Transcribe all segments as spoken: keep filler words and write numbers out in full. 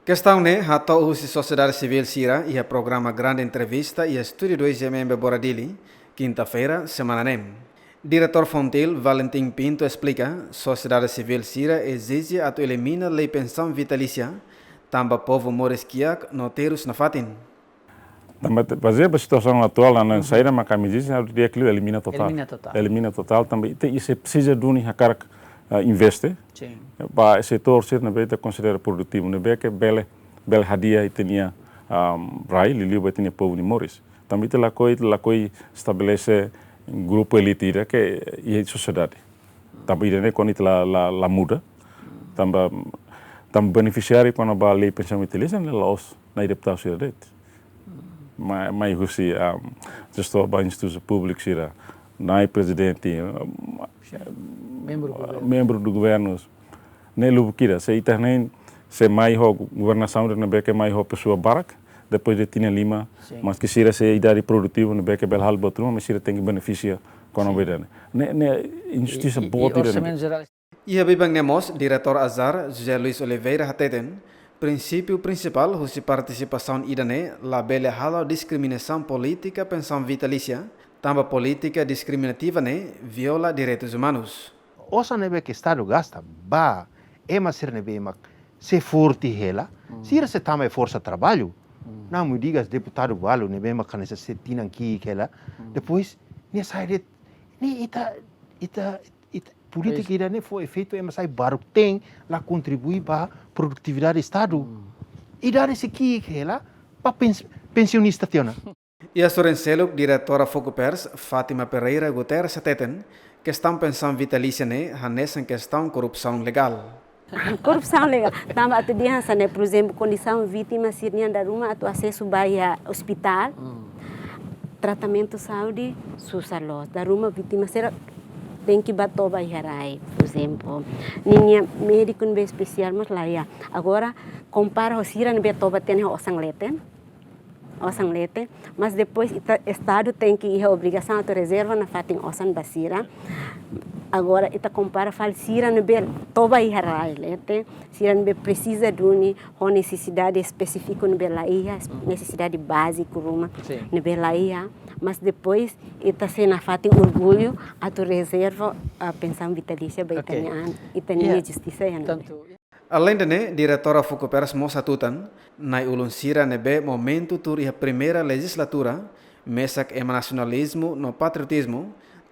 Kestaun ne'e hato'o husi sosiedade sivíl sira iha programa Grande Entrevista iha Estúdiu dois M M B Bora Dili, kinta-feira semana ne'e. Diretór Fontil, Valentim Pinto, esplika, sosiedade sivíl sira ezije atu elimina lei pensaun vitalísia, tanba povu moris kiak no terus nafatin. Tanba te-, bazeia ba situasaun atuál, na, na, uhum, saida maka ami ezije, ha'u dehan katak elimina totál. Elimina totál. Elimina totál, tanba ita, ita presiza duni hakarak, ah, investe. Sin. Ba setór sira ne'ebé ita konsidera produtivu, ne'ebé ke bele, bele hadi'a ita-nia, ahm, rai, liuliu ba ita-nia povu nia moris. Tanba ita lakohi, ita lakohi estabelese grupu elite ida ke iha sosiedade. Tanba ida-ne'e kuandu ita la, la, la muda. Tanba, tanba benefisiáriu kona-ba lei pensaun vitalísia ne'e la'ós nai deputadu sira de'it. Mai, mai husi, ahm, jestór ba instituisaun públiku sira, nai prezidente, ahm, membru governu. Membru do governu. Ne'e lubuk ida, se ita ne'e, se mai ho governasaun ida ne'ebé ke mai ho pesoa barak, depois de tinan lima, sin, maski sira sei idade produtivu, ne'ebé ke bele halo buat ruma, mas sira tenke benefisia kona-ba, sin, ida-ne'e. Ne'e, ne'e injustisa, i, i, boot ida-ne'e. Orsamentu jerál. Iha biban ne'e mós, Diretór Azar, José Luis Oliveira hateten, prinsípiu prinsipál husi partisipasaun ida-ne'e labele halo diskriminasaun polítika pensaun vitalísia, tanba polítika diskriminativa ne'e viola direitus umanus. Osan ne'ebé ke Estadu gasta ba ema sira ne'ebé mak sei forte hela, mm, sira sei tama iha forsa traballu. Mm. Namo digas deputadu balu ne'ebé mak hanesan sei tinan ki'ik hela. Mm. Depois, nia sai de'it, ne'e ita, ita, ita, polítika, pois, ida-ne'e fó efeitu ema sai baruk-teen, la kontribui ba produtividade Estadu. Mm. Idade sei ki'ik hela, ba pens-, pensionista tiha ona. Iha sorin seluk, Diretora Fokupers, Fátima Pereira Guterres hateten, kestaun pensaun vitalísia ne'e hanesan kestaun korrupsaun legál. Korrupsaun legál. Tanba atu dehan hanesan ne'e, por ezemplu, kondisaun vítima sira-nian dala ruma atu asesu ba iha ospitál, hmm, tratamentu saúde susar loos. Dala ruma vítima sira tenke bá toba iha rai, por ezemplu. Ninia médiku ne'ebé espesiál mós laiha. Agora, kompara ho sira ne'ebé toba tiha ne'e osan leten. Osan leten, mas depois ita, Estadu tenke iha obrigasaun atu rezerva nafatin osan ba sira. Agora ita kompara fali sira ne'ebé toba iha rai leten, sira ne'ebé presiza duni ho nesesidade espesífiku ne'ebé laiha, hmm, nesesidade báziku ruma, sin, ne'ebé laiha, mas depois ita sei nafatin orgullu atu rezerva, ah, pensaun vitalísia ba, ok, ita-nia an, ita-nia, yeah, justisa iha ne'ebá. Tantu Aleinde ne'e, Diretora Fokupers mós hatutan, na'i-ulun sira ne'ebé momentu tuur iha primeira lejizlatura, mesak ema nasionalizmu no patriotizmu,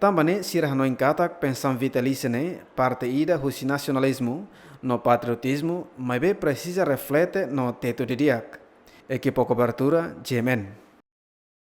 tanba ne'e sira hanoin katak pensaun vitalísia ne'e parte ida husi nasionalizmu no patriotizmu, maibé presiza reflete no tetu didi'ak. Ekipa kobertura, G M N.